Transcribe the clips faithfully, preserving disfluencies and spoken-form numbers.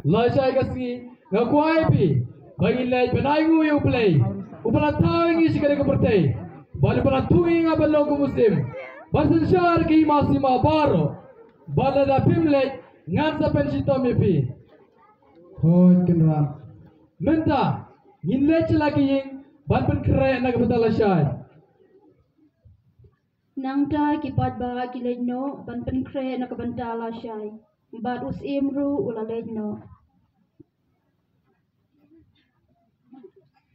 Lashai ka sngi nga kwah ïa phi ba ngin leit ban ainguh ïa U Blei uba la thaw ïa ngi sha kane ka pyrthei, bad uba la thung ïa nga ban long kum u syiem, bad synshar ki hima sima baroh. Bad lada phim leit, ngan sa pynshitom ïa phi. Hooid, Kynrad. Mynta ngin leit sha la ka ïing ban pynkhreh na ka bynta lashai. Nangta ki paidbah ki leit noh ban pynkhreh na ka bynta lashai, bad u syiem ruh u la leit noh.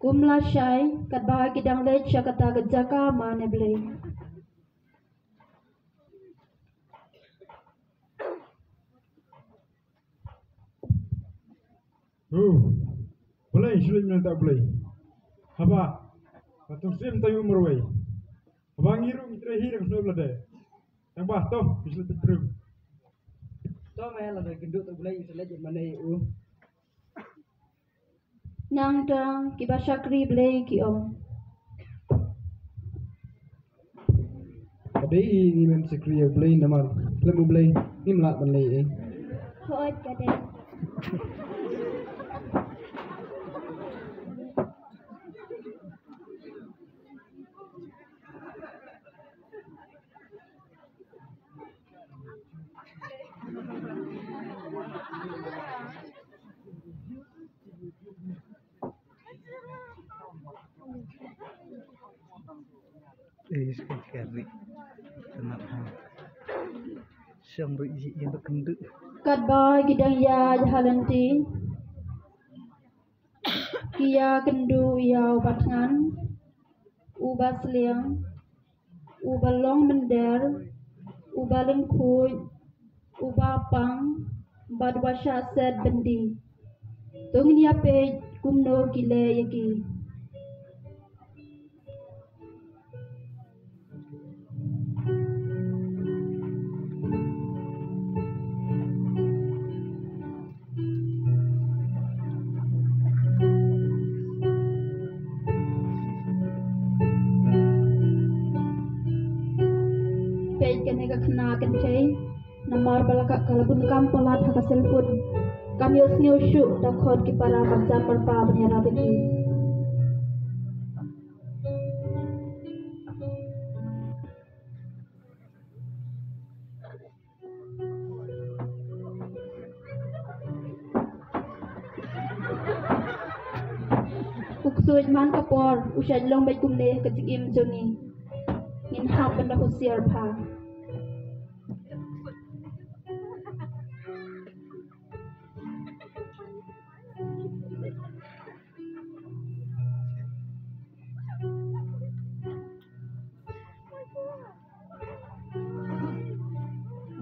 Kum lashai, katba ki dang leit sha kata ka jaka mane Blei. Hu. Blei, shu leit mynta Blei. Haba, ba tong sim tayu marwei. Haba ngi ruh ngi trei hi dang snob lade. Tang ba, to, phi shu leit pyrung. To me, lada kynduh to Blei, shu leit mane u. Nangta kiba shakri Blei ki ong. Ka dei i ngi men shakri ïa U Blei namar khlem U Blei ngim lah ban leh ei. Hooid ka dei. Eh, sekali-sekali. Kena ha. Siang ri iji ien da kendu. Katba ki dang ïaid ha lynti, ki ïakynduh ïa u bathngan, u basliang, u balong mynder, u balyngkhuid, u bapang, bad u bashah set byndi. To ngin ïa peit kumno ki leh ïa ki. Peit kane ka khynnah kynthei, namar ba la ka, ka la bun kam palat ha ka cellphone. Kam ïohsngew shuh da khot ki para marjan marpa ban ïarap ïa ki. U ksuid man ka por u shait long beit kumne ha ka jingim jong ngi. Ngin hap ban da husiar bha.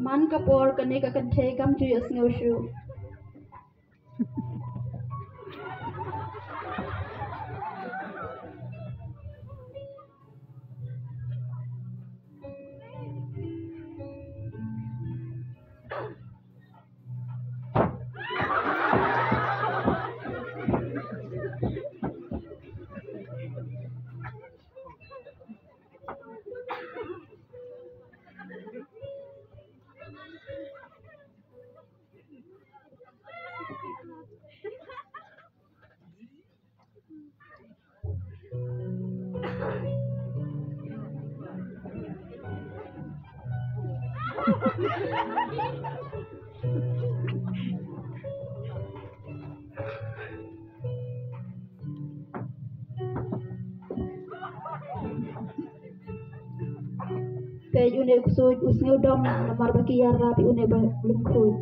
Man ka por kane ka kynthei kam ju ïohsngew shuh. Peit une u ksuid u sngew dom namar ba ki ïarap ïa une ba lyngkhuid.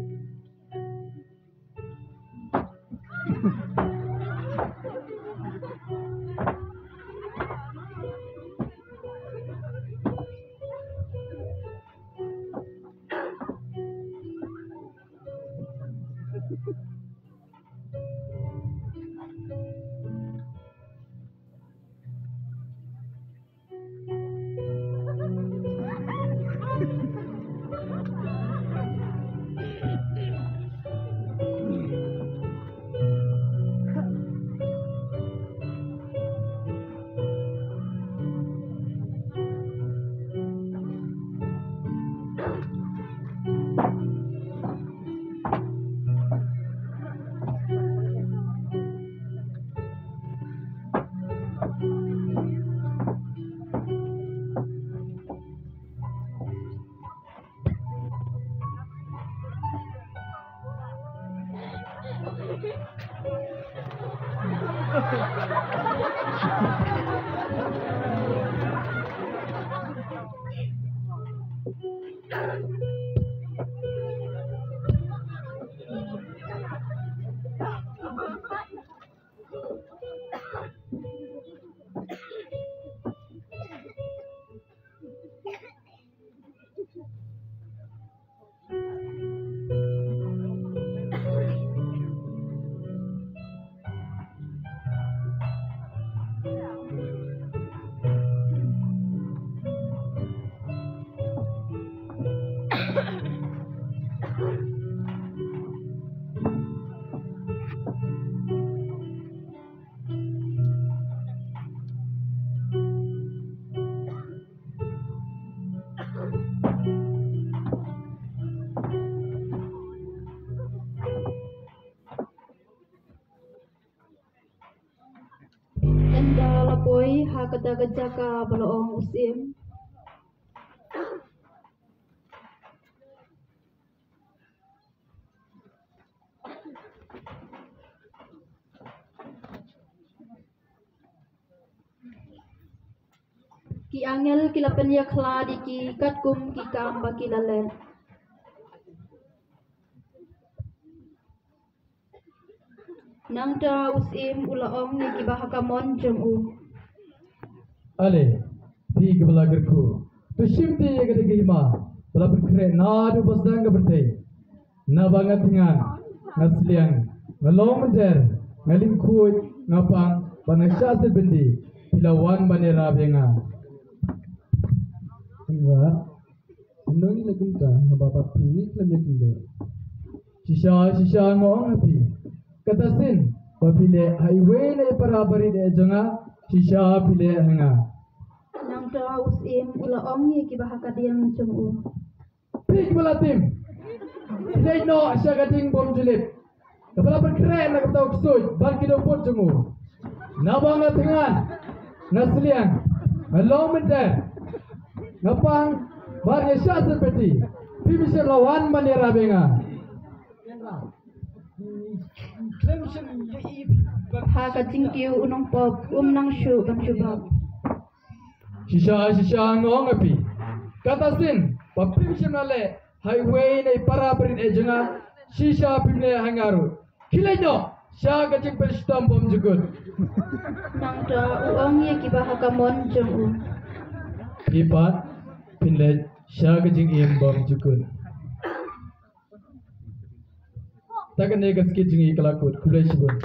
Ynda la poi ha kata ka jaka ba la ong u Syiem. Ki angel ki la pynïakhlad ïa ki katkum ki kam ba ki la leh. Nangta u Syiem u la ong ïa kiba ha ka mon jong u. Ale, phi kiba la kyrkhu, to shim te ïa kata ka hima ba la pynkhreh naduh ba sdang ka pyrthei. Naba nga thngan, nga sliang, nga long mynder, nga lyngkhuid, nga pang, bad nga shah syrbyndi, phi la wan ban ïarap ïa nga. Ynda ngi la kumta, haba pat phi ngi khlem ïakynduh. Shisha, shisha nga ong ha phi, kata sien ba phi leh ha iwei na i para barit eh jong nga, shisha phi leh ha nga. Nangta u Syiem u la ong ïa kiba ha ka diang jong u. Phi kiba la tim, leit noh sha ka jingbymjulip kaba la pynkhreh na kata ka ksuid bad ki dohnud jong u. Naba nga thngan, nga sliang, nga long mynder, nga pang, bad nga shah syrbyndi, phim shym la wan ban ïarap ïa nga. Ha ka jingkiew u nongpop um nang shuh ban jubab. Shisha, shisha nga ong ha phi, kata sien ba phim shym la leh ha iwei na i para barit eh jong nga, shisha phim leh ha nga ruh. Khie leit noh sha ka jingpynshitom bymjukut. Nangta u ong ïa kiba ha ka mon jong u. Phi pat phin leit sha ka jingim bymjukut. Ta kane ka skit jong ngi ka la kut. Khublei shibun.